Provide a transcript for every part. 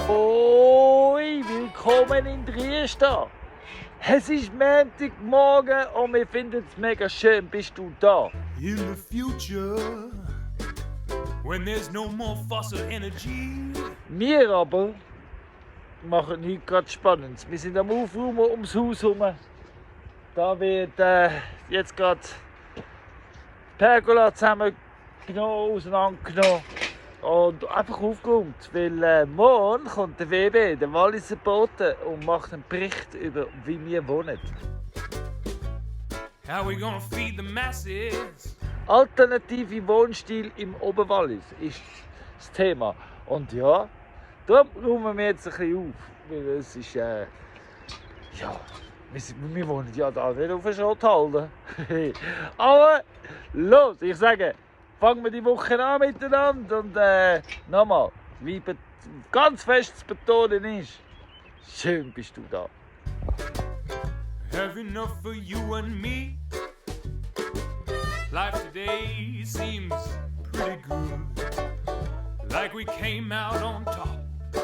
Hoi, willkommen in Triesta. Es ist Montagmorgen und wir finden es mega schön, bist du da. In the future, when there's no more fossil energy. Wir aber machen heute gerade Spannendes. Wir sind am Aufräumen ums Haus herum. Da wird jetzt gerade die Pergola zusammengenommen, auseinandergenommen und einfach aufgeräumt. Weil morgen kommt der WB, der Walliser Bote, und macht einen Bericht über, wie wir wohnen. How we gonna feed the masses? Alternative Wohnstil im Oberwallis ist das Thema. Und ja, da räumen wir jetzt ein bisschen auf. Weil es ist, ja, wir wohnen ja da nicht auf der Schrotthalde. Aber los, ich sage, fangen wir die Woche an miteinander. Und nochmal, wie ganz fest zu betonen ist, schön bist du da. Have enough for you and me. Life today seems pretty good. Like we came out on top.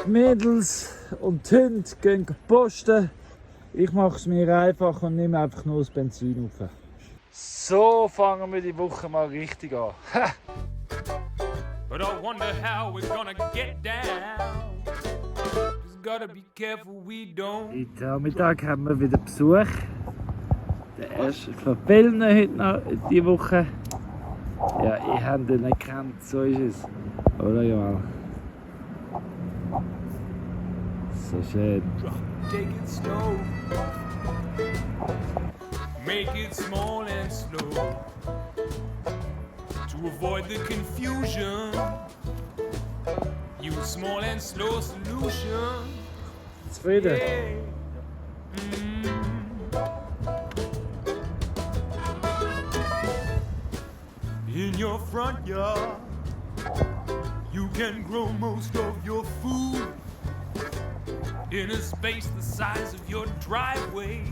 Die Mädels und die Hunde gehen posten. Ich mache es mir einfach und nehme einfach nur das Benzin auf. So fangen wir die Woche mal richtig an. But I wonder how we're gonna get down. Just gotta be careful we don't. Heute Mittag haben wir wieder Besuch. Der erste von vielen heute noch diese Woche. Ja, ich habe ihn nicht gekannt, so ist es. Oder Joel? So schön. Take it slow. Make it small and slow. To avoid the confusion. Use small and slow solution. Zufrieden? In your front yard, you can grow most of your food. In a space the size of your driveway.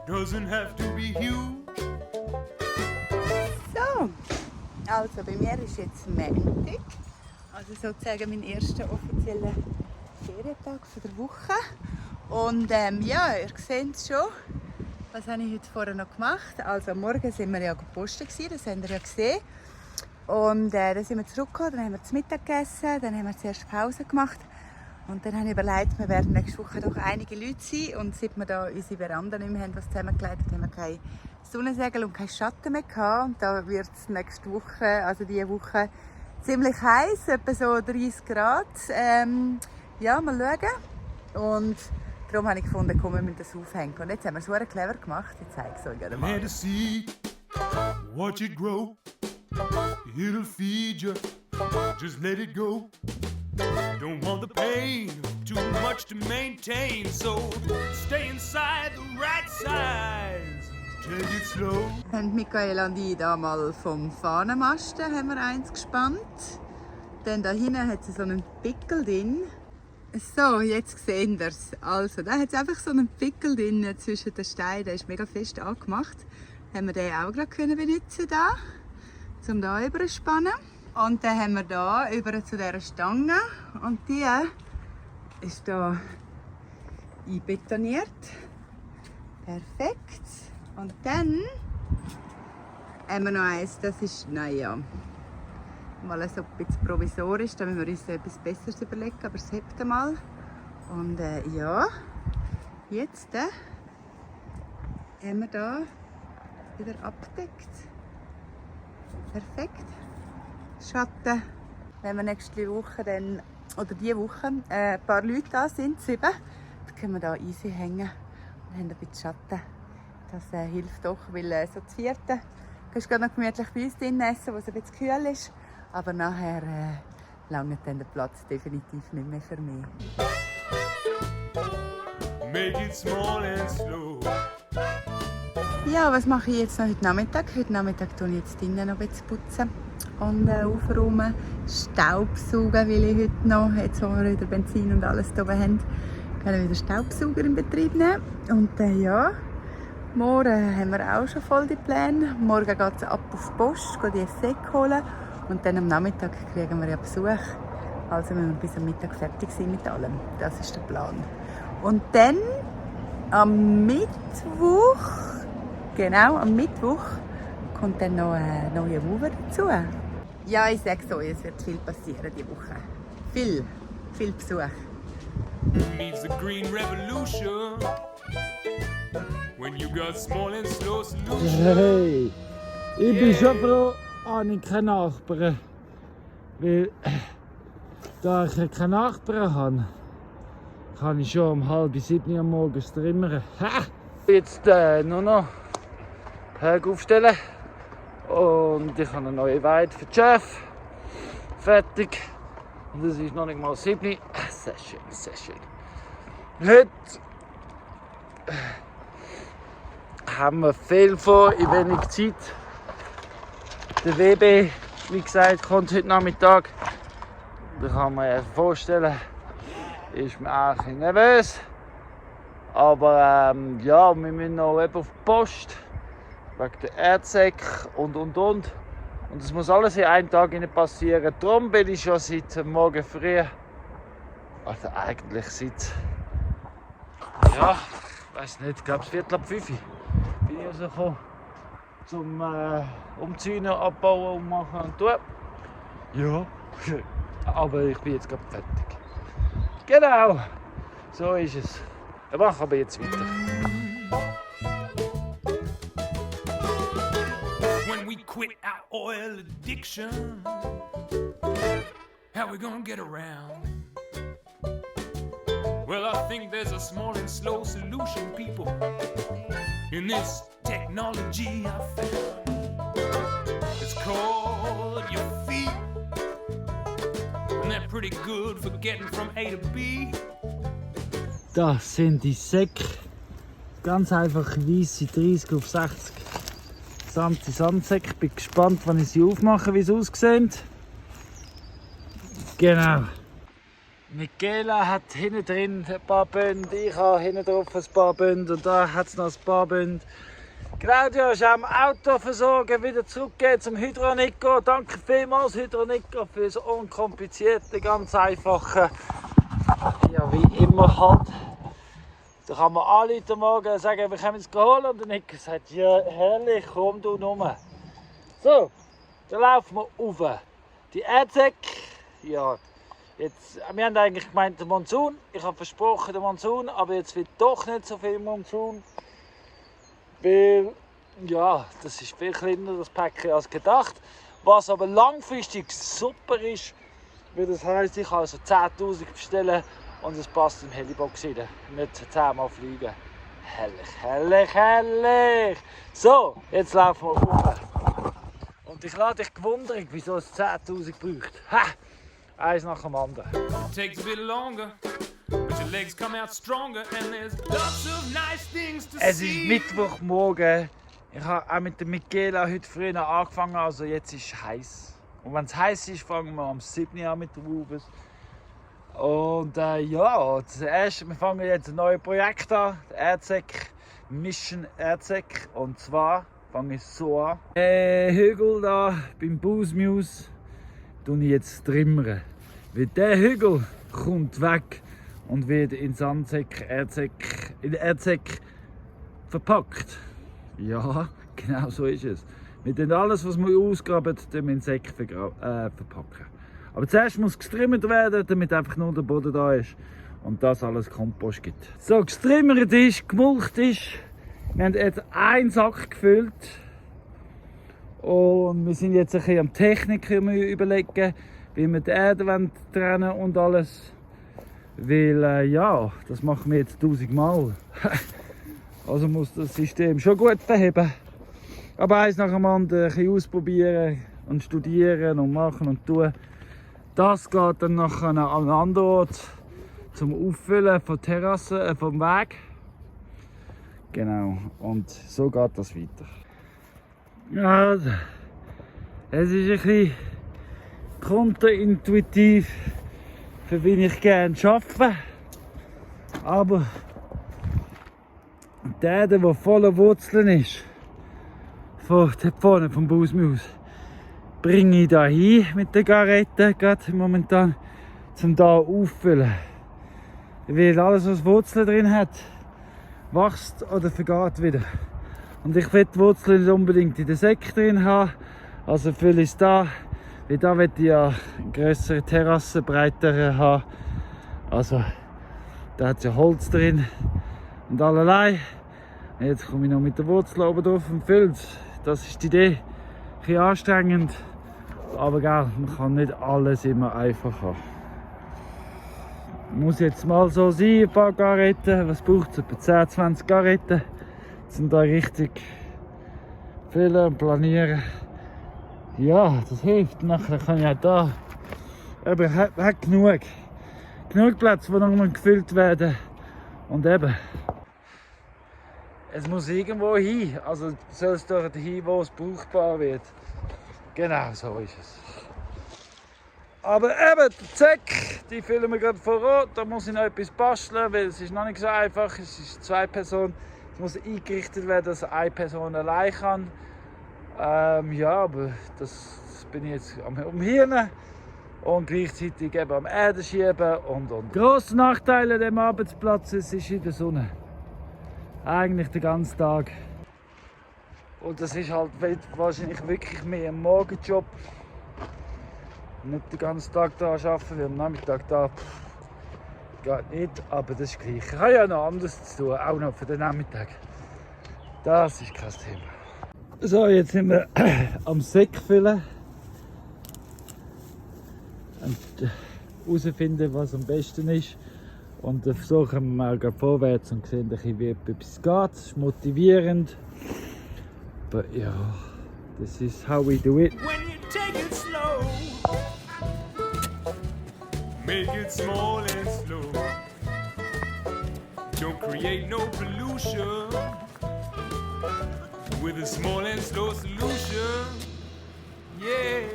Doesn't have to be huge. So, also bei mir ist jetzt Montag, also sozusagen mein erster offizieller Ferientag der Woche. Und ja, ihr seht es schon, was habe ich heute vorher noch gemacht. Also am Morgen sind wir ja gepostet, das habt ihr ja gesehen. Und dann sind wir zurückgekommen, dann haben wir zu Mittag gegessen, dann haben wir zuerst Pause gemacht. Und dann habe ich überlegt, wir werden nächste Woche doch einige Leute sein. Und seit wir da unsere Veranda nicht mehr haben, was zusammengelegt haben wir keine Sonnensegel und keinen Schatten mehr gehabt. Und da wird es nächste Woche, also diese Woche, ziemlich heiß, etwa so 30 Grad. Ja, mal schauen. Und darum habe ich gefunden, komm, wir müssen das aufhängen. Und jetzt haben wir es so clever gemacht. Ich zeige es euch gerne mal. Plant a seed, watch it grow. It'll feed you, just let it go. Don't want the pain, too much to maintain. So stay inside the right size. Take it slow. Und Michaela und ich da mal vom Fahnenmasten haben wir eins gespannt. Dann da hinten hat es so einen Pickel drin. So, jetzt sehen wir es. Also, da hat es einfach so einen Pickel drin zwischen den Steinen. Der ist mega fest angemacht. Haben wir den auch gerade benutzen da, um da überzuspannen. Und dann haben wir da über zu dieser Stange. Und die ist da einbetoniert. Perfekt. Und dann haben wir noch eins, das ist, naja, mal so ein bisschen provisorisch, da müssen wir uns etwas Besseres überlegen, aber es hebt einmal. Und ja, jetzt haben wir da wieder abgedeckt. Perfekt. Schatten. Wenn wir nächste Woche dann, oder diese Woche ein paar Leute da sind, 7, dann können wir da easy hängen und haben ein bisschen Schatten. Das hilft doch, weil so zu vierten kannst du noch gemütlich bei uns drin essen, wo es ein bisschen kühl ist. Aber nachher langt dann der Platz definitiv nicht mehr für mich. Make it small and slow. Ja, was mache ich jetzt noch heute Nachmittag? Heute Nachmittag tue ich jetzt drinnen noch ein bisschen putzen. und aufräumen, Staubsaugen, weil ich heute noch, jetzt wo wir wieder Benzin und alles hier oben haben, können wir wieder Staubsauger in Betrieb nehmen. Und ja, morgen haben wir auch schon voll die Pläne. Morgen geht es ab auf die Post, gehen die Säcke holen und dann am Nachmittag kriegen wir ja Besuch. Also müssen wir bis am Mittag fertig sein mit allem. Das ist der Plan. Und dann am Mittwoch, kommt dann noch ein neuer Mover dazu. Ja, ich sage so, es wird viel passieren diese Woche. Viel Besuch. Needs a green revolution. When you got small and slow solutions. Hey, ich bin schon froh, habe ich keine Nachbarn. Weil, da ich keine Nachbarn habe, kann ich schon um 6:30 am Morgen streamern. Jetzt nur noch Höhe aufstellen. Und ich habe eine neue Weide für den Chef. Fertig. Und es ist noch nicht mal 7. Sehr schön, sehr schön. Heute haben wir viel vor in wenig Zeit. Der WB, wie gesagt, kommt heute Nachmittag. Da kann man sich vorstellen, ist mir auch ein bisschen nervös. Aber ja, wir müssen noch eben auf die Post. Wegen der Erdsäcke und. Und es muss alles in einem Tag passieren. Darum bin ich schon seit morgen früh, also eigentlich seit, ja, ich weiß nicht, ich glaube 4:45 bin ich rausgekommen, zum Umziehen, Abbauen und machen und tun. Ja, aber ich bin jetzt gerade fertig. Genau, so ist es. Wir machen aber jetzt weiter. We quit our oil addiction. How we gonna get around? Well, I think there's a small and slow solution, people, in this technology I found. It's called your feet, and they're pretty good for getting from A to B. Das sind die Säcke. Ganz einfach weisse 30 auf 60. Sandsäcke. Ich bin gespannt, wann ich sie aufmache, wie sie aussehen. Genau. Michaela hat hinten drin ein paar Bünde, ich habe hinten drauf ein paar Bünde und da hat es noch ein paar Bünde. Claudia ist am Auto versorgen, wieder zurückgehen zum Hydronico. Danke vielmals Hydronico für das unkomplizierte, ganz einfache. Ja, wie immer halt. Da kann man anrufen morgen und sagen, wir kommen es holen. Und der Nico sagt, ja herrlich, komm du nur. So, dann laufen wir rauf. Die Erdsäcke, ja, jetzt, wir haben eigentlich gemeint, der Monsun. Ich habe versprochen, der Monsun, aber jetzt wird doch nicht so viel Monsun. Weil, ja, das ist viel kleiner, das Päckchen, als gedacht. Was aber langfristig super ist, weil das heisst, ich kann also 10.000 bestellen. Und es passt im Helibox rein. Nicht 10-mal fliegen. Herrlich. So, jetzt laufen wir rauf. Und ich lasse dich gewundert, wieso es 10.000 braucht. Ha! Eins nach dem anderen. Takes a bit longer, but your legs come out stronger and there's lots of nice things to see. Es ist Mittwochmorgen. Ich habe auch mit der Michaela heute früh noch angefangen, also jetzt ist es heiß. Und wenn es heiß ist, fangen wir am 7. an mit der Wubes. Und ja, wir fangen jetzt ein neues Projekt an, Erdsäck, Mission Erdsäck. Und zwar fange ich so an. Hügel da beim Bußmuse tue ich jetzt trimmern. Weil der Hügel kommt weg und wird in Sandsäck, in Erdsäck verpackt. Ja, genau so ist es. Wir tun alles, was wir ausgraben, in Säck verpacken. Aber zuerst muss gestrimmert werden, damit einfach nur der Boden da ist und das alles Kompost gibt. So, gestrimmert ist, gemulcht ist. Wir haben jetzt einen Sack gefüllt. Und wir sind jetzt ein bisschen am Technik überlegen, wie wir die Erde trennen und alles. Weil, ja, das machen wir jetzt 1000 Mal. Also muss das System schon gut verheben. Aber eins nach dem anderen ein bisschen ausprobieren und studieren und machen und tun. Das geht dann nachher an einen anderen Ort zum Auffüllen von Terrassen, vom Weg. Genau, und so geht das weiter. Also, Es ist ein bisschen kontraintuitiv, für wen ich gerne arbeite. Aber der voller Wurzeln ist, von dort vorne vom Busmaus, bringe ich da hin mit der Garette, gerade momentan, zum da auffüllen. Weil alles, was Wurzeln drin hat, wächst oder vergeht wieder. Und ich will die Wurzeln nicht unbedingt in den Säcken drin haben, also fülle ich es da. Weil da will ich ja eine grössere Terrasse, breitere haben. Also da hat es ja Holz drin und allerlei. Jetzt komme ich noch mit der Wurzel oben drauf und fülle es. Das ist die Idee. Ein bisschen anstrengend, aber gell, man kann nicht alles immer einfach haben. Muss jetzt mal so sein, ein paar Garetten. Was braucht es? Etwa 10, 20 Garetten, um da richtig füllen und planieren. Ja, das hilft. Nachher kann ich auch da. Aber hat genug Plätze, die noch gefüllt werden. Und eben, es muss irgendwo hin. Also soll es dort hin, wo es brauchbar wird. Genau so ist es. Aber eben, die Säcke, die füllen wir gerade vor Ort. Da muss ich noch etwas basteln, weil es ist noch nicht so einfach. Es ist 2 Personen. Es muss eingerichtet werden, dass eine Person allein kann. Ja, aber das bin ich jetzt am Umhirnen und gleichzeitig eben am Erde schieben und. Grosser Nachteil an diesem Arbeitsplatz ist in der Sonne. Eigentlich den ganzen Tag. Und das ist halt wahrscheinlich wirklich mehr ein Morgenjob. Nicht den ganzen Tag da arbeiten, weil am Nachmittag da geht nicht, aber das ist gleich. Ich habe ja noch anderes zu tun, auch noch für den Nachmittag. Das ist kein Thema. So, jetzt sind wir am Säck füllen und herausfinden, was am besten ist. Und dann versuchen wir mal vorwärts und sehen, wie etwas geht. Das ist motivierend. Aber ja, das ist how we do it. When you take it slow, make it small and slow. Don't create no pollution with a small and slow solution. Yeah.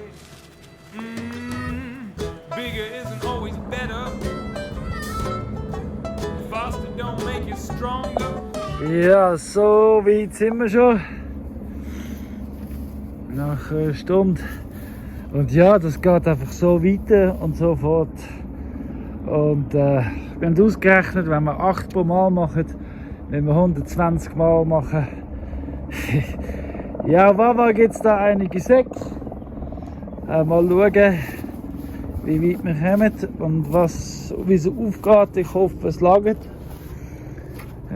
Bigger isn't always better. Faster don't make you stronger. Ja, so weit sind wir schon. Nach einer Stunde. Und ja, das geht einfach so weiter und so fort. Und wir haben ausgerechnet, wenn wir 8 pro Mal machen, wenn wir 120 Mal machen. Ja, Wawa gibt es da einige Säcke. Mal schauen, wie weit wir kommen und wie es aufgeht. Ich hoffe, es langt.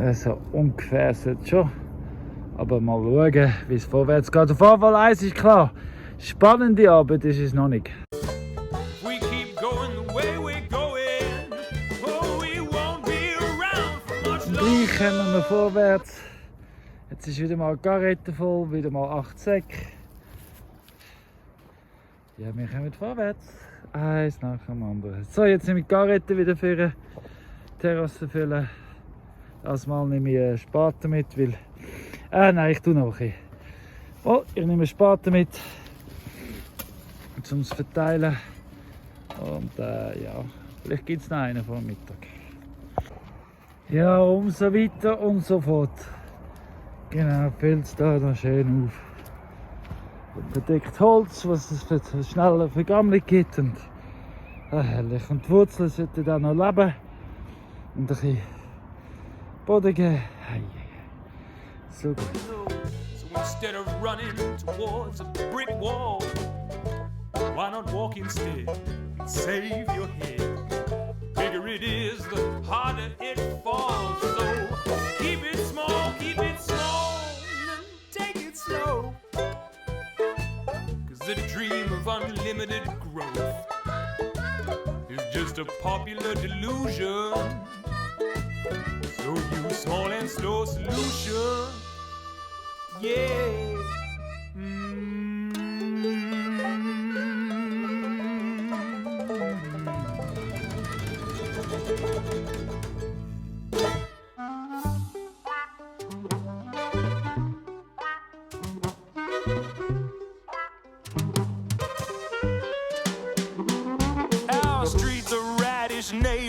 Also ungefähr sollte schon. Aber mal schauen, wie es vorwärts geht. Auf jeden Fall eins ist klar. Spannende Arbeit ist es noch nicht. We keep going the way we're going. Oh, we won't be around for much Und longer. gleich kommen wir vorwärts. Jetzt ist wieder mal die Garette voll, wieder mal 8 Säcke. Ja, wir kommen vorwärts. Eins nach dem anderen. So, jetzt nehme ich die Garette wieder für die Terrasse füllen. Das Mal nehme ich einen Spaten mit, weil... nein, ich tue noch ein bisschen. Oh, ich nehme einen Spaten mit, um es zu verteilen. Und ja, vielleicht gibt es noch einen vor dem Mittag. Ja, und so weiter und so fort. Genau, füllt es da noch schön auf. Und verdeckt Holz, was es für schnelle Vergammlung gibt. Und, herrlich. Und die Wurzeln sollten dann noch leben. Und ein bisschen Boden geben. So gut. So instead of running towards a brick wall, why not walk instead and save your head? Bigger it is, the harder it falls. So keep it small, and take it slow. 'Cause the dream of unlimited growth is just a popular delusion. So use small and slow solution. Yeah.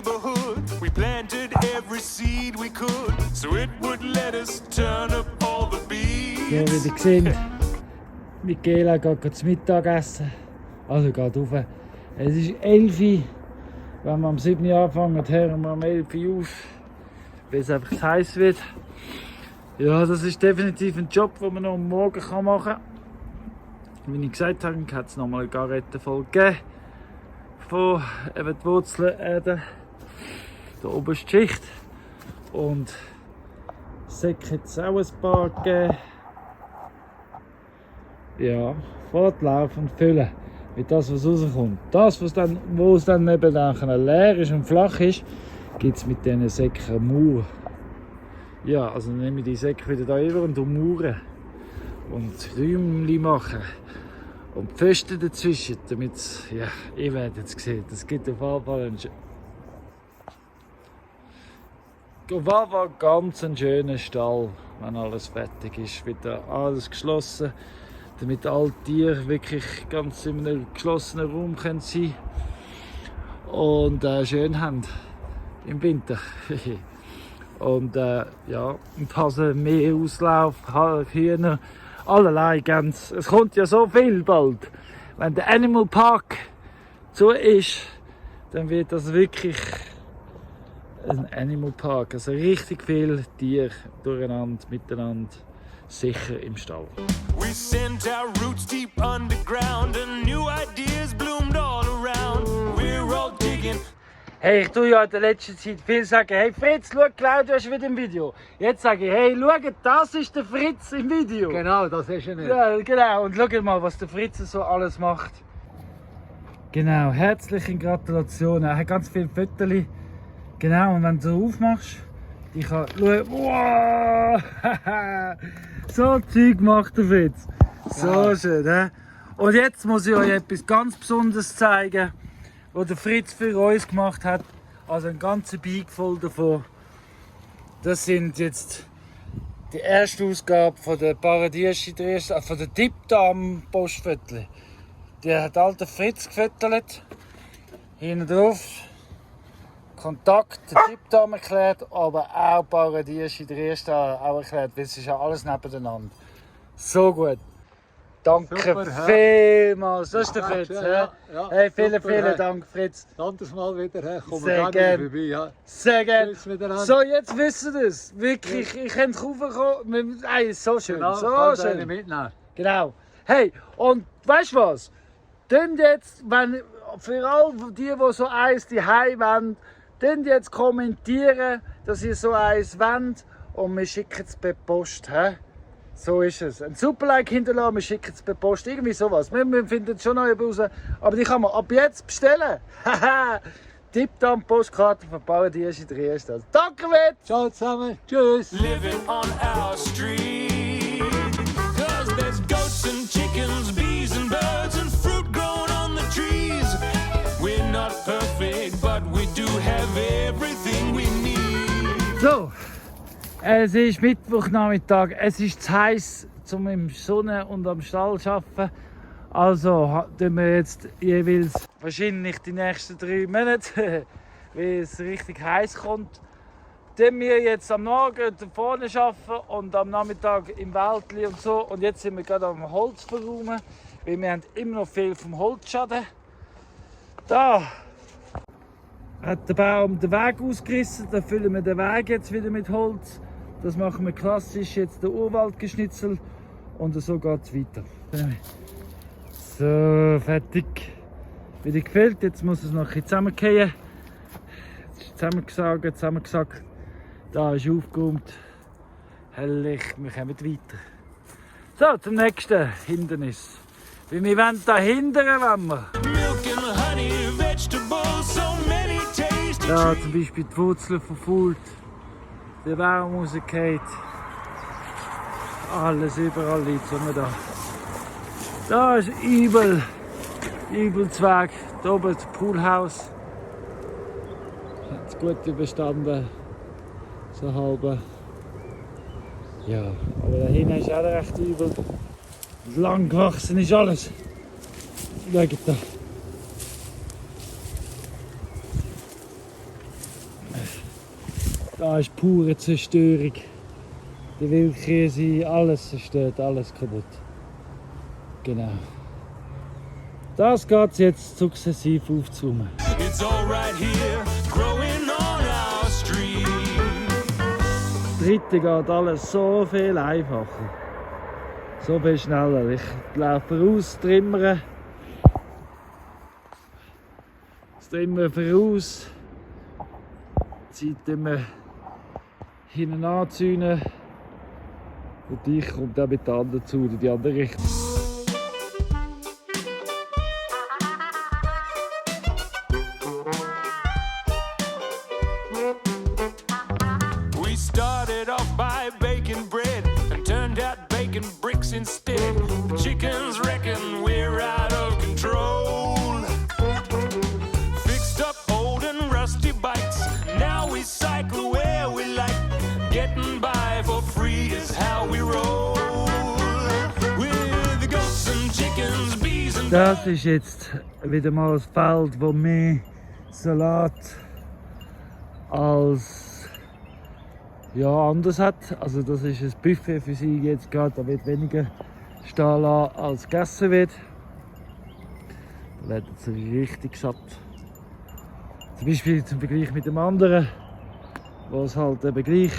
neighborhood. We planted every seed we could, so it would let us turn up all the beats. Ja, wie ihr gesehen, Michaela geht zum Mittagessen. Also geht rauf. Es ist 11 Uhr. Wenn wir am 7 Uhr anfangen, hören wir am 11 Uhr auf, weil es einfach heiß wird. Ja, das ist definitiv ein Job, den man noch am Morgen machen kann. Wie ich gesagt habe, hat es nochmal eine Garettenfolge gegeben. Von eben die Wurzeln der obersten Schicht. Und Säcke hat es auch ein paar gegeben. Ja, fortlaufend und füllen. Mit das, was rauskommt. Das, wo es dann nebenan leer ist und flach ist, gibt es mit diesen Säcken Mauer. Ja, also dann nehme ich die Säcke wieder da über und ummauern. Und Räumchen machen. Und Pfosten dazwischen, damit ja, ihr werdet es sehen. Das gibt auf jeden Fall ganz einen schönen Stall, wenn alles fertig ist. Wieder alles geschlossen, damit alle Tiere wirklich ganz in einem geschlossenen Raum können sein und schön haben im Winter. Und ja, und Hasen, Meerauslauf, Hühner, allerlei Gänse. Es kommt ja so viel bald. Wenn der Animal Park zu ist, dann wird das wirklich ein Animal Park. Also richtig viele Tiere durcheinander, miteinander, sicher im Stall. We sent our roots deep underground and new ideas bloomed all around. We're all digging. Hey, ich tue ja in der letzten Zeit viel sagen, hey Fritz, schau, Claudia ist wieder im Video. Jetzt sage ich, hey, schau, das ist der Fritz im Video. Genau, das ist er nicht. Ja, genau. Und schau mal, was der Fritz so alles macht. Genau, herzliche Gratulation. Er hat ganz viele Fotos. Genau, und wenn du so aufmachst, ich kann schauen, wow, so Zeug macht der Fritz. So ja. Schön, he? Und jetzt muss ich euch etwas ganz Besonderes zeigen, was der Fritz für uns gemacht hat. Also ein ganzer Bag voll davon. Das sind jetzt die erste Ausgabe von der Paradiesche, von der Dipdam Postviertel. Die hat alter Fritz gefüttert. Hinten drauf Kontakt der Dipdam erklärt, aber auch Paradiesche, der erste auch erklärt, weil es ist ja alles nebeneinander. So gut. Danke super, vielmals. Das ist der Fritz. Ja, ja, hey, vielen, super, vielen Dank, Fritz. Anderes Mal wieder. Kommen sehr gerne vorbei. Ja. Sehr gerne. So, jetzt wissen wir es. Wirklich, ich könnte raufkommen. Hey, so schön. Genau, so schön. Mitnehmen. Genau. Hey, und weißt du was? Dann jetzt, wenn, für all die so eins die Heim wollen, dann jetzt kommentieren, dass ihr so eins wollt und wir schicken es per Post. He? So ist es. Ein super Like hinterlassen, wir schicken es per Post. Irgendwie sowas. Wir finden schon noch raus. Aber die kann man ab jetzt bestellen. Haha! Dipdam Postkarte von Paradiesche Trieste. Danke, Fritz! Ciao zusammen. Tschüss. Living on our street. 'Cause there's goats and chickens, bees and birds and fruit growing on the trees. We're not perfect, but we do have everything we need. So, es ist Mittwochnachmittag. Es ist zu heiß, um im Sonne und am Stall zu arbeiten. Also tun wir jetzt jeweils wahrscheinlich die nächsten 3 Monate, weil es richtig heiß kommt, tun wir jetzt am Morgen da vorne arbeiten und am Nachmittag im Wäldli und so. Und jetzt sind wir gerade am Holz verräumen, weil wir haben immer noch viel vom Holzschaden. Da hat der Baum den Weg ausgerissen, da füllen wir den Weg jetzt wieder mit Holz. Das machen wir klassisch jetzt den Urwaldgeschnitzel und so geht es weiter. So, fertig. Wieder gefüllt, jetzt muss es noch ein bisschen zusammenfallen. Jetzt ist zusammengesagt. Da ist aufgeräumt. Herrlich, wir kommen weiter. So, zum nächsten Hindernis. Weil wir wollen da hindern, wenn wir. Milk and honey, vegetables, so many tasty Da zum Beispiel die Wurzeln verfault. Der Baum rausgefallen. Alles überall liegt es da. Da ist Übelzweig. Da oben das Poolhaus. Hat es gut überstanden. So halb. Ja, aber da hinten ist auch recht übel. Lang gewachsen ist alles. Schaut da. Da ist pure Zerstörung. Die Wildkäse, alles zerstört, alles kaputt. Genau. Das geht jetzt sukzessiv aufzuräumen. It's all right here, growing on our street. Das dritte geht alles so viel einfacher. So viel schneller. Ich laufe raus, trimmere. Das Trimmern voraus. Die Zeit immer hinten anzünden. Und ich komme dann mit der anderen zu, in die andere Richtung. We started off by baking bread and turned out baking bricks instead. The chickens reckon we're out of control. Fixed up old and rusty bikes. Now we cycle where we like. Getting by for free is how we roll. With the goats and chickens, bees and Das ist jetzt wieder mal ein Feld, wo mehr Salat als anders hat. Also das ist ein Buffet für sie jetzt gerade. Da wird weniger stehen lassen, als gegessen wird. Da werden sie richtig satt. Zum Beispiel zum Vergleich mit dem anderen, wo es halt eben gleich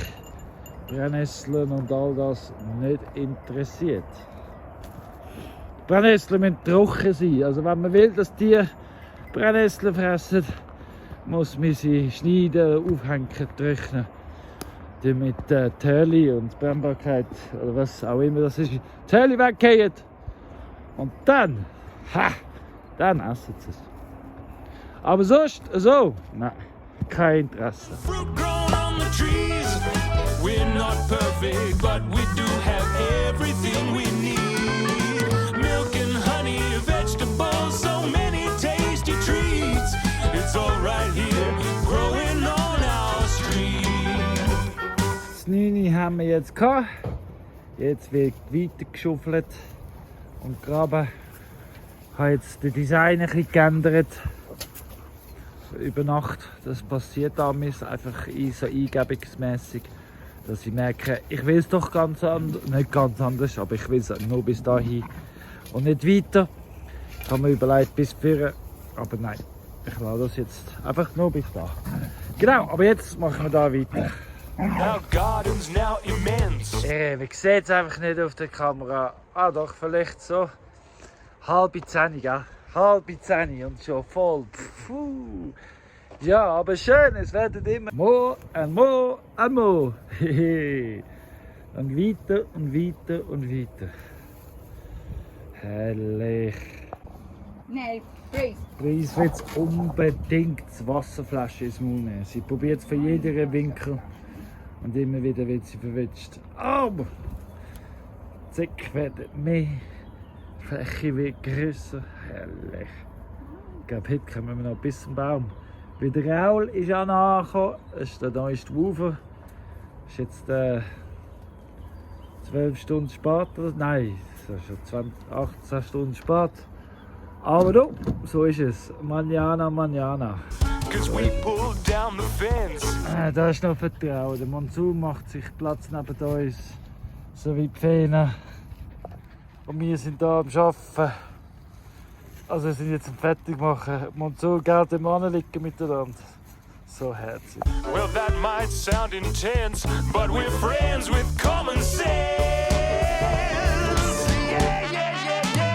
Brennnesseln und all das nicht interessiert. Brennnesseln müssen trocken sein. Also wenn man will, dass die Brennnesseln fressen, muss man sie schneiden, aufhängen, trocknen. Damit die Törli und die Brennbarkeit oder was auch immer das ist, die Törli weggehen. Und dann essen sie es. Aber sonst, so, nein, kein Interesse. fruit grown on the trees. We're not perfect, but we do have everything we need. Milk and honey, vegetables, so many tasty treats. It's all right here, growing on our street. Das 9 haben wir jetzt gehabt. Jetzt wird weitergeschaufelt und graben. Ich habe jetzt den Design ein bisschen geändert. Über Nacht. Das passiert damals einfach so eingebungsmässig, dass ich merke, ich will es doch ganz anders, nicht ganz anders, aber ich will es nur bis dahin und nicht weiter. Ich habe mir überlegt bis vorne, aber nein, ich lasse das jetzt einfach nur bis da. Genau, aber jetzt machen wir da weiter. Our garden's now immense. Man sieht es einfach nicht auf der Kamera. Ah doch, vielleicht so 9:30, gell? 9:30 und schon voll. Puh. Ja, aber schön, es werden immer more and more and more. Und weiter und weiter und weiter. Herrlich. Nein, Grace. Grace will jetzt unbedingt die Wasserflasche ins Maul nehmen. Sie probiert es von jedem Winkel und immer wieder wird sie verwitscht. Aber die Säcke werden mehr, die Fläche wird grösser. Herrlich. Ich glaube, heute kommen wir noch bis zum Baum. Weil der Raul ist auch nachgekommen. Das ist der neueste Woofer. Ist jetzt 12 Stunden später. Nein, das ist schon 18 Stunden spät. Aber du, so ist es. Manana, manana. 'Cause we pulled down the fence. Da ist noch Vertrauen. Der Monsun macht sich Platz neben uns. So wie die Fähne. Und wir sind hier am Arbeiten. Also wir sind jetzt am Fertigmachen. Monsun geht im Mann liegen miteinander. So herzig. Well, that might sound intense, but we're friends with common sense. Yeah, yeah, yeah, yeah.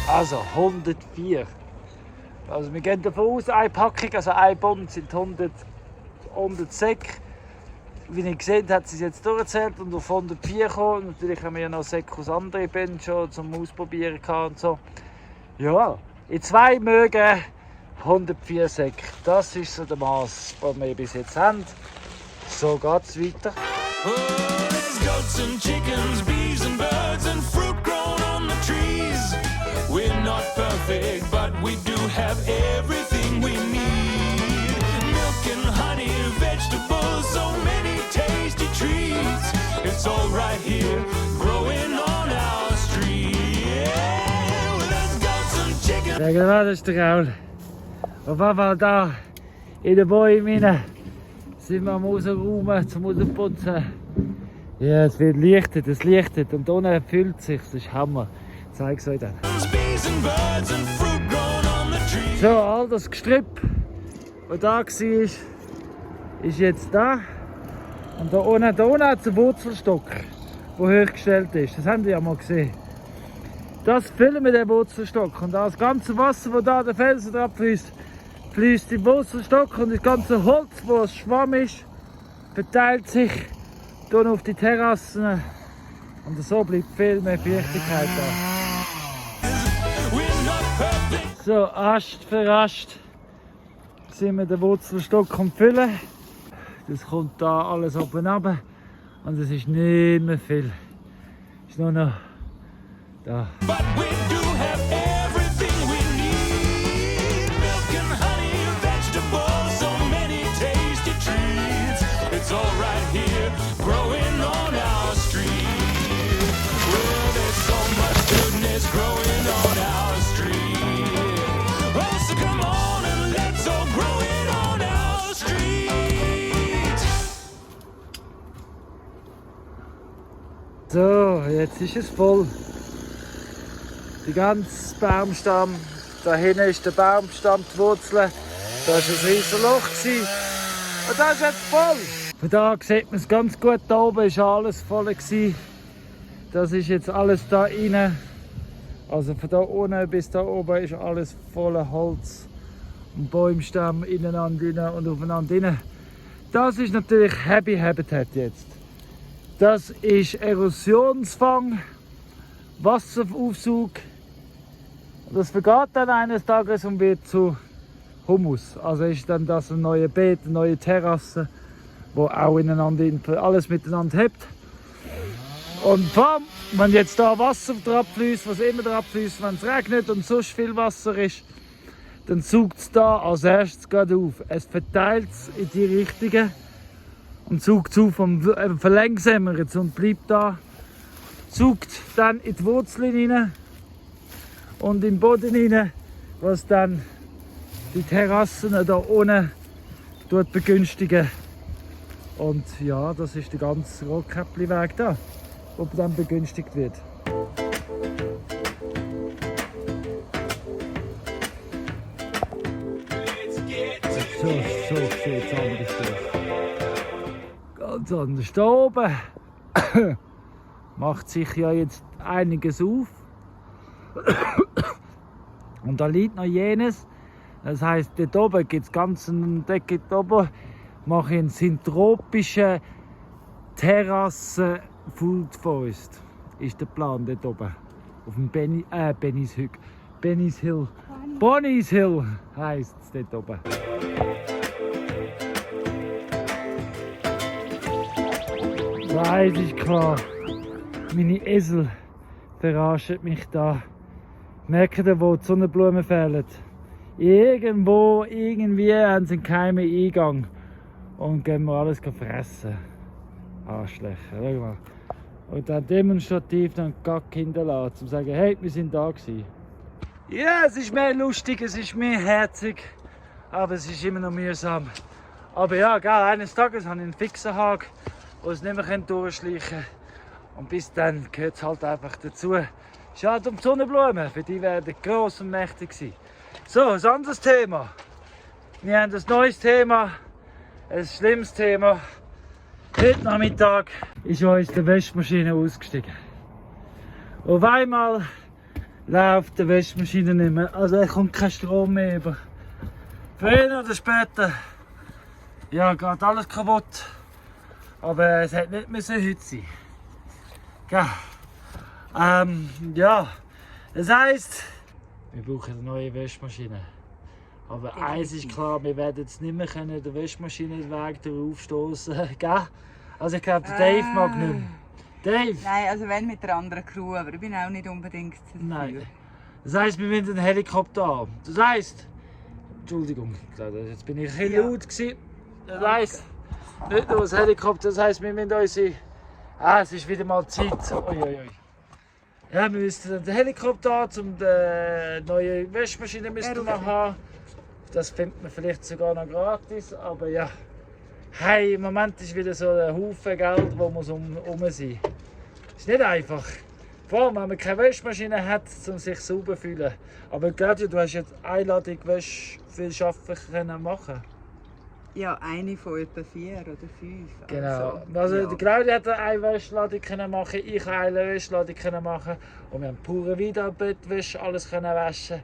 Also 104. Also wir gehen davon aus, eine Packung, also ein Bund sind 100 Säcke. Wie ihr gesehen habt, sie es jetzt durchgezählt und auf 104 gekommen. Natürlich haben wir ja noch Säcke aus anderen Bänden schon zum Ausprobieren gehabt und so. Ja, in 2 Mögen 104 Säcke. Das ist so der Maß, den wir bis jetzt haben. So geht es weiter. Oh, there's goats and chickens, bees and birds and fruit grown on the trees. We're not perfect, but we do have everything we need. Milk Ja, genau, das ist der Raul. Auf jeden Fall da in den Bäumen rein sind wir am Rausräumen zum Rausputzen. Ja, es wird lichtet, es lichtet und unten füllt sich, das ist Hammer. Ich zeige es euch dann. So, all das Gestrüpp, das da war, ist jetzt da. Und da unten hat es einen Wurzelstock, der hochgestellt ist. Das habt ihr ja mal gesehen. Das füllen wir den Wurzelstock. Und das ganze Wasser, das da der Felsen drauf fließt, fließt im Wurzelstock und das ganze Holz, wo es Schwamm ist, verteilt sich dann auf die Terrassen. Und so bleibt viel mehr Feuchtigkeit da. So, Ast für Ast sind wir den Wurzelstock am Füllen. Das kommt da alles oben runter und es ist nicht mehr viel. Es ist nur noch da. So, jetzt ist es voll. Die ganze Baumstamm, da hinten ist der Baumstamm, die Wurzeln. Da war ein riesiges Loch. Und das ist jetzt voll. Von da sieht man es ganz gut, da oben war alles voll. Das ist jetzt alles da rein. Also von da unten bis da oben ist alles voller Holz und Baumstämme ineinander und aufeinander rein. Das ist natürlich Happy Habitat jetzt. Das ist Erosionsfang, Wasseraufzug. Das vergeht dann eines Tages und wird zu Humus. Also ist dann das ein neues Beet, eine neue Terrasse, wo auch ineinander alles miteinander hebt. Und vor allem, wenn jetzt da Wasser drauf fließt, was immer drauf fließt, wenn es regnet und sonst viel Wasser ist, dann saugt es da als erstes gerade auf. Es verteilt es in die Richtung und saugt es auf und verlangsamt es und bleibt da. Saugt dann in die Wurzeln rein und in den Boden rein, was dann die Terrassen da unten begünstigen. Und ja, das ist der ganze Rotkäppli-Weg da, der dann begünstigt wird. So sieht es anders aus. Ganz anders. Da oben macht sich ja jetzt einiges auf. Und da liegt noch jenes. Das heisst, dort oben gibt es ganz einen Decke oben. Mache ich einen synthropischen Terrassen Food Forest. Ist der Plan dort oben. Auf dem Benny's Hill. Bonny's Hill heisst es dort oben. So, eins ist klar. Meine Esel verarschen mich da. Merkt ihr, wo die Sonnenblumen fehlen? Irgendwo, irgendwie haben sie einen geheimen Eingang. Und gehen wir alles fressen. Arschlöcher, schau mal. Und dann demonstrativ dann Gack hinterlassen, um zu sagen, hey, wir sind da gewesen. Ja, es ist mehr lustig, es ist mehr herzig, aber es ist immer noch mühsam. Aber ja, gell, eines Tages habe ich einen fixen Haken, wo es nicht mehr durchschleichen kann. Und bis dann gehört es halt einfach dazu. Schade um die Sonnenblumen, für die werden gross und mächtig sein. So, ein anderes Thema. Wir haben ein neues Thema, ein schlimmes Thema. Heute Nachmittag ist uns die Waschmaschine ausgestiegen. Auf einmal läuft die Waschmaschine nicht mehr, also es kommt kein Strom mehr über. Früher oder später, ja, geht alles kaputt. Aber es hätte nicht müssen heute sein. Ja, ja, das heisst, wir brauchen eine neue Waschmaschine. Aber eins ist klar, wir werden jetzt nicht mehr den Waschmaschinenweg aufstoßen, gell? Also ich glaube, der Dave mag nicht mehr. Dave? Nein, also wenn mit der anderen Crew, aber ich bin auch nicht unbedingt dafür. Nein. Das heisst, wir müssen einen Helikopter haben. Das heisst, Entschuldigung, jetzt bin ich ein bisschen laut gewesen. Das heisst, nicht nur ein Helikopter, das heisst, wir müssen unsere... es ist wieder mal Zeit. Uiuiui. Ja, wir müssten den Helikopter haben, um die neue Wäschmaschine müssten wir haben. Das findet man vielleicht sogar noch gratis, aber ja. Hey, im Moment ist wieder so ein Haufen Geld, wo muss um sein. Ist nicht einfach. Vor allem, wenn man keine Wäschmaschine hat, um sich sauber zu fühlen. Aber Claudia, du hast jetzt Einladung Wäsche viel Arbeiten können machen. Ja, eine von etwa 4 oder 5. Genau. Also die Claudia hat eine Wäschladung können machen, ich eine Wäschladung können machen und wir haben pure wieder Bettwäsche alles können waschen.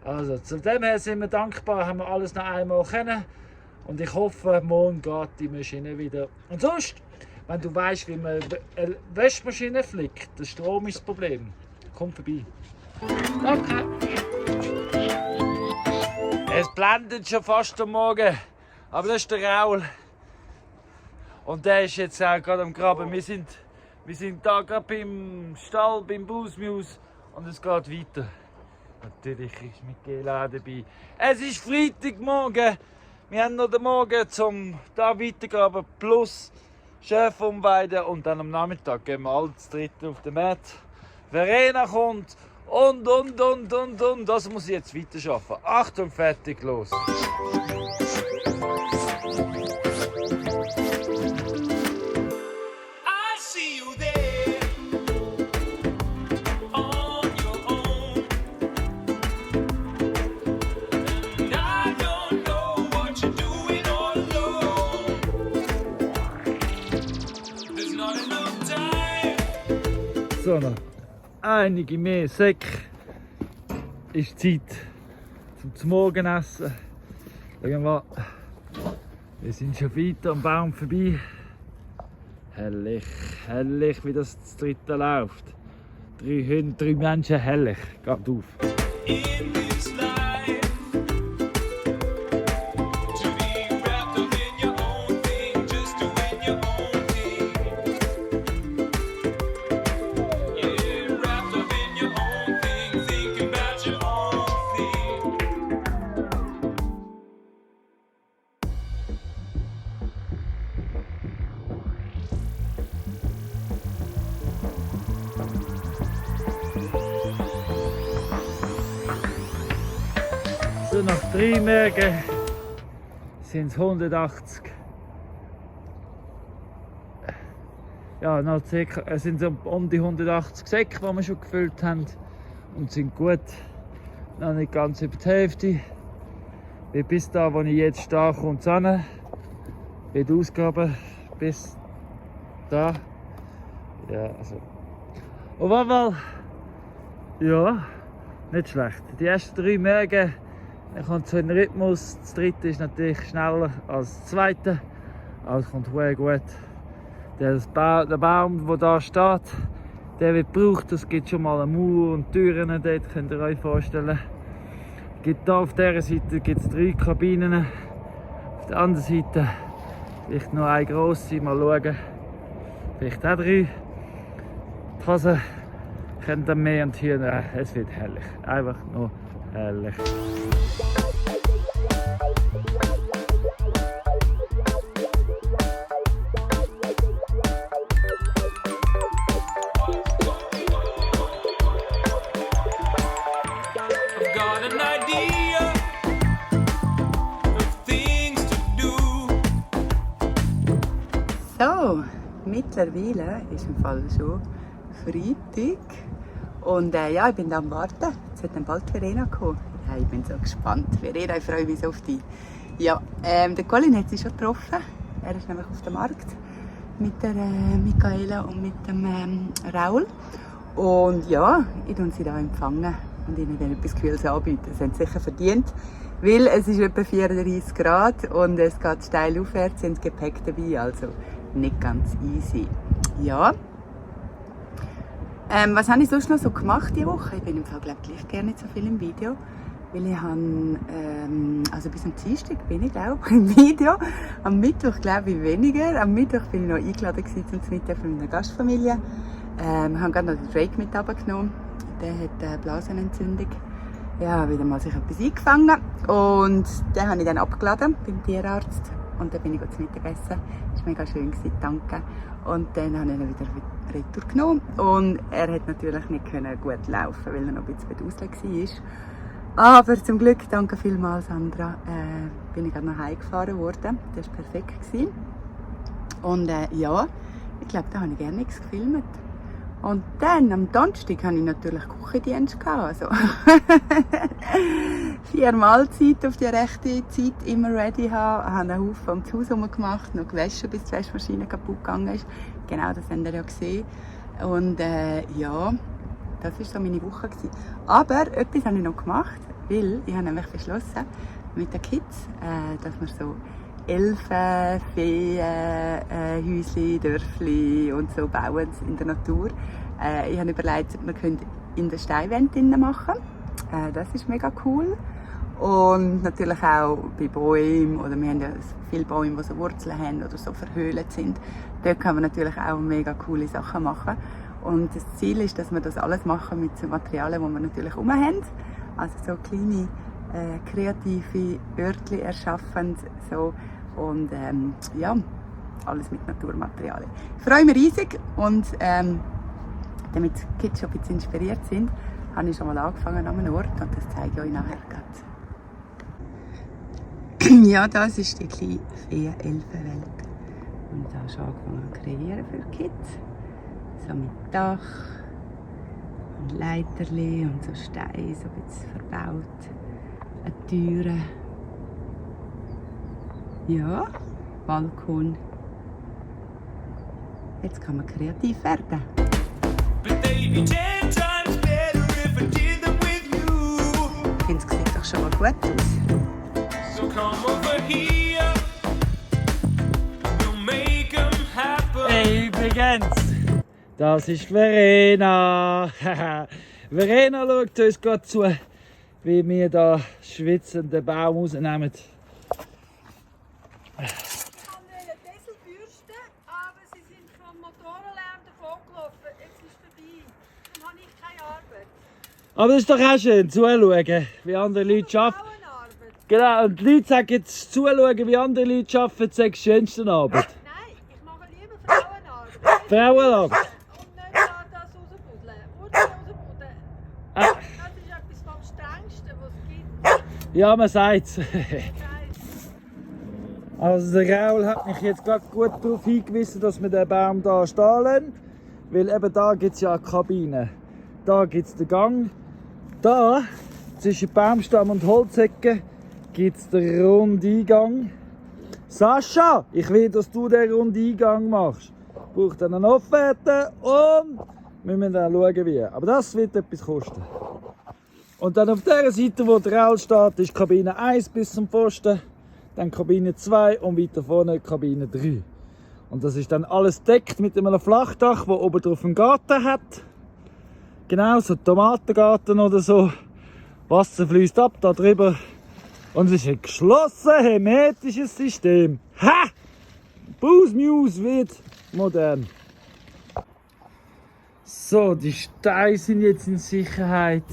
Also zu dem her sind wir dankbar, haben wir alles noch einmal können und ich hoffe, morgen geht die Maschine wieder. Und sonst, wenn du weißt, wie man eine Wäschmaschine flickt, der Strom ist das Problem. Komm vorbei. Danke. Es blendet schon fast am Morgen. Aber das ist der Raul. Und der ist jetzt auch gerade am Graben. Wir sind da gerade beim Stall, beim Busmuse und es geht weiter. Natürlich ist Michaela auch dabei. Es ist Freitagmorgen. Wir haben noch den Morgen zum da weitergraben plus Schäfer umweiden und dann am Nachmittag gehen wir alle zu dritt auf den Markt. Verena kommt und. Das muss ich jetzt weiter schaffen. Achtung, fertig, los. So, noch einige mehr Säcke. Ist Zeit zum Morgenessen. Schauen wir mal. Wir sind schon weiter am Baum vorbei. Herrlich, herrlich, wie das dritte läuft. 3 Menschen, herrlich. Geht auf. So, nach 3 Mägen sind es 180. Ja, noch circa, sind so um die 180 Säcke, die wir schon gefüllt haben. Und sind gut. Noch nicht ganz über die Hälfte. Wie bis da, wo ich jetzt stehe, kommt es an. Wird ausgegraben bis da. Ja, also. Auf jeden Fall, ja, nicht schlecht. Die ersten 3 Mägen. Dann kommt so ein Rhythmus. Das dritte ist natürlich schneller als das zweite. Also kommt sehr gut. Der Baum, der da steht, der wird gebraucht. Es gibt schon mal eine Mauer und Türen dort, könnt ihr euch vorstellen. Es gibt hier auf dieser Seite gibt's 3 Kabinen. Auf der anderen Seite vielleicht noch eine grosse. Mal schauen. Vielleicht auch 3. Die Hasen können dann mehr und hier. Es wird herrlich. Einfach nur herrlich. So, mittlerweile ist im Fall schon Freitag und ja, ich bin da am Warten. Jetzt wird dann bald Verena kommen. Ja, ich bin so gespannt. Verena, ich freue mich so auf dich. Ja, der Colin hat sie schon getroffen. Er ist nämlich auf dem Markt mit der Michaela und mit dem Raul. Und ja, ich empfange sie da empfangen und ihnen dann etwas Kühles anbieten. Das haben sie sicher verdient, weil es ist etwa 34 Grad und es geht steil aufwärts, sind Gepäck dabei, also nicht ganz easy. Ja. Was habe ich sonst noch so gemacht diese Woche? Ich bin im Fall gleich gerne nicht so viel im Video, weil ich habe, also bis am Dienstag bin ich glaube im Video, am Mittwoch glaube ich weniger. Am Mittwoch bin ich noch eingeladen zum Mittag von meiner Gastfamilie. Wir haben gerade noch den Drake mit runtergenommen, der hat eine Blasenentzündung. Ja, wieder mal sich etwas eingefangen und den habe ich dann abgeladen beim Tierarzt. und dann bin ich zu Mittagessen. Das war mega schön, danke. Und dann habe ich ihn wieder retour genommen und er hat natürlich nicht gut laufen, weil er noch ein bisschen beduselt war. Aber zum Glück, danke vielmals Sandra, bin ich gerade noch heimgefahren worden. Das war perfekt. Und ja, ich glaube, da habe ich gerne nichts gefilmt. Und dann, am Donnerstag, hatte ich natürlich Küchendienst. Also 4 Mahlzeiten auf die rechte Zeit immer ready haben. Ich habe einen Haufen ums Haus herum gemacht, noch gewaschen, bis die Waschmaschine kaputt gegangen ist. Genau, das habt ihr ja gesehen. Und ja, das war so meine Woche. Aber etwas habe ich noch gemacht, weil ich habe nämlich beschlossen, mit den Kids, dass wir so Elfen, Feen, Häuschen, Dörfli und so bauen in der Natur. Ich habe überlegt, wir können in der Steinwand machen. Das ist mega cool. Und natürlich auch bei Bäumen, oder wir haben ja viele Bäume, die so Wurzeln haben oder so verhöhlt sind. Dort kann man natürlich auch mega coole Sachen machen. Und das Ziel ist, dass wir das alles machen mit so Materialien, die wir natürlich herum haben. Also so kleine, kreative Örtchen erschaffen. So. Und ja, alles mit Naturmaterialien. Ich freue mich riesig und damit die Kids schon ein bisschen inspiriert sind, habe ich schon mal angefangen an einem Ort und das zeige ich euch nachher gerade. Ja, das ist die kleine Feen-Elfenwelt. Und da habe ich angefangen zu kreieren für die Kids. So mit Dach und Leiterli und so Steine, so ein bisschen verbaut. Eine Türe. Ja, Balkon. Jetzt kann man kreativ werden. Ich finde, es sieht doch schon mal gut aus. So come over here. We'll make 'em happen. Hey, übrigens, das ist Verena. Verena schaut uns gerade zu, wie wir da schwitzend den Baum rausnehmen. Ich kann einen Diesel bürsten, aber sie sind vom Motorenlärm davongelaufen. Jetzt ist es vorbei. Dann habe ich keine Arbeit. Aber das ist doch auch schön, zuschauen, wie andere Leute arbeiten. Frauenarbeit. Genau, und die Leute sagen jetzt, zuschauen, wie andere Leute arbeiten, das ist die schönste Arbeit. Nein, ich mache lieber Frauenarbeit. Frauenarbeit. Und nicht das rausbuddeln. Rausbuddeln. Ah. Das ist etwas vom Strengsten, was es gibt. Ja, man sagt es. Das heisst, Also der Raul hat mich jetzt gerade gut darauf hingewiesen, dass wir den Baum hier stehen lassen. Weil eben da gibt es ja eine Kabine. Da gibt es den Gang. Da, zwischen Baumstamm und Holzhecke, gibt es den Rundeingang. Sascha, ich will, dass du den Rundeingang machst. Ich brauche dann eine Offerte und wir müssen dann schauen, wie. Aber das wird etwas kosten. Und dann auf der Seite, wo der Raul steht, ist Kabine 1 bis zum Pfosten. Dann Kabine 2 und weiter vorne Kabine 3. Und das ist dann alles deckt mit einem Flachdach, das oben drauf einen Garten hat. Genau, so ein Tomatengarten oder so. Wasser fließt ab da drüber. Und es ist ein geschlossenes, hermetisches System. Ha! Booze wird modern. So, die Steine sind jetzt in Sicherheit.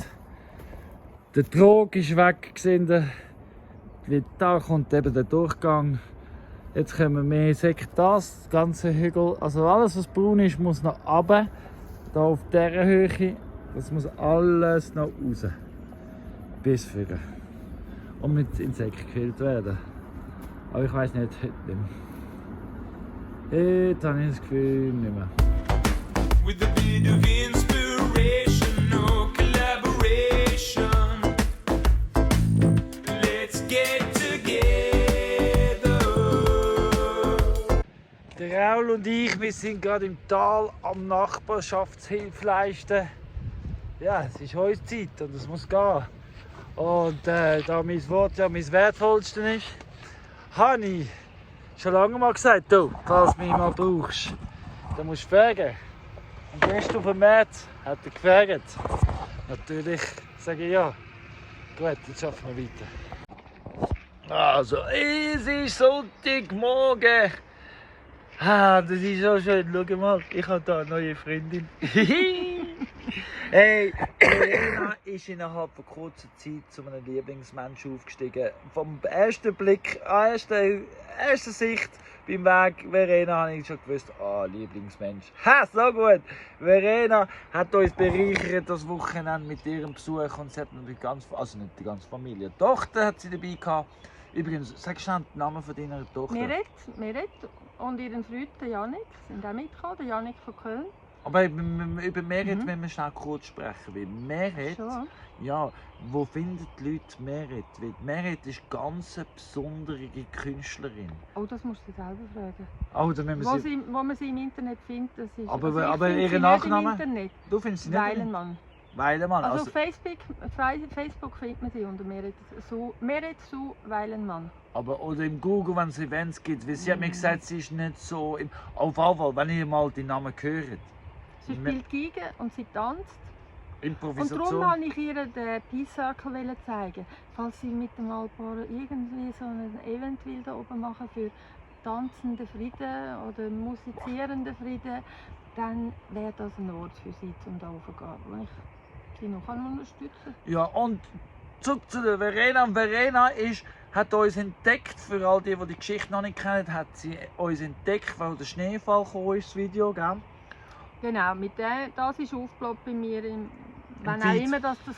Der Trog ist weg. Da kommt eben der Durchgang. Jetzt kommen mehr Säcke. Das ganze Hügel, also alles was braun ist, muss noch runter. Da auf dieser Höhe. Das muss alles noch raus. Bis vorne. Und mit Insekten gefüllt werden. Aber ich weiß nicht, heute nicht mehr. Heute habe ich das Gefühl nicht mehr. With a bit of inspiration, no collaboration. Let's get together. Der Raul und ich, wir sind gerade im Tal am Nachbarschaftshilfe leisten. Ja, es ist Hauszeit und es muss gehen. Und da mein Wort ja mein wertvollstes ist, habe ich schon lange mal gesagt, du, falls du mich mal brauchst, dann musst du fragen. Und gestern auf dem März hat er gefragt. Natürlich sage ich ja. Gut, jetzt schaffen wir weiter. Also, es ist Sonntagmorgen. Ah, das ist so schön. Schau mal, ich habe hier eine neue Freundin. Hey, Verena ist innerhalb von kurzer Zeit zu einem Lieblingsmensch aufgestiegen. Vom ersten Blick, erster Sicht beim Weg Verena habe ich schon gewusst, Lieblingsmensch. Ha, so gut! Verena hat uns bereichert das Wochenende mit ihrem Besuch und sie hat natürlich also nicht die ganze Familie, die Tochter hat sie dabei gehabt. Übrigens, sag schnell den Namen von deiner Tochter. Meret und ihren Freund Janik sind auch mitgekommen, der Janik von Köln. Aber über Meret müssen wir schnell kurz sprechen, weil Meret, Schon. ja, wo finden die Leute Meret? Weil Meret ist ganz eine besondere Künstlerin. Oh, das musst du selber fragen. Oh, da müssen wir Wo man sie im Internet findet, das ist... Aber- also ich aber finde ihren sie nicht Nachnamen? im Internet. Du findest sie nicht? Weilenmann. Weilenmann. Also, Also, auf Facebook findet man sie unter Meret Su Weilenmann. aber oder im Google, wenn es Events gibt, weil sie hat mir gesagt, sie ist nicht so... Auf jeden Fall, wenn ihr mal die Namen hört. Sie spielt Geige und sie tanzt. Und darum Improvisation. wollte ich ihr den Peace Circle zeigen. Falls sie mit dem Alparo irgendwie so ein Event will da oben machen für tanzenden Frieden oder musizierenden Frieden, dann wäre das ein Ort für sie, um da hochzugehen, wo ich sie noch unterstützen kann. Ja, und zurück zu der Verena. Verena hat uns entdeckt, für all die Geschichte noch nicht kennen, hat sie uns entdeckt, weil der Schneefall kam, ist das Video, gell? Genau, das ist aufgeploppt bei mir, wenn auch Feed. immer das war.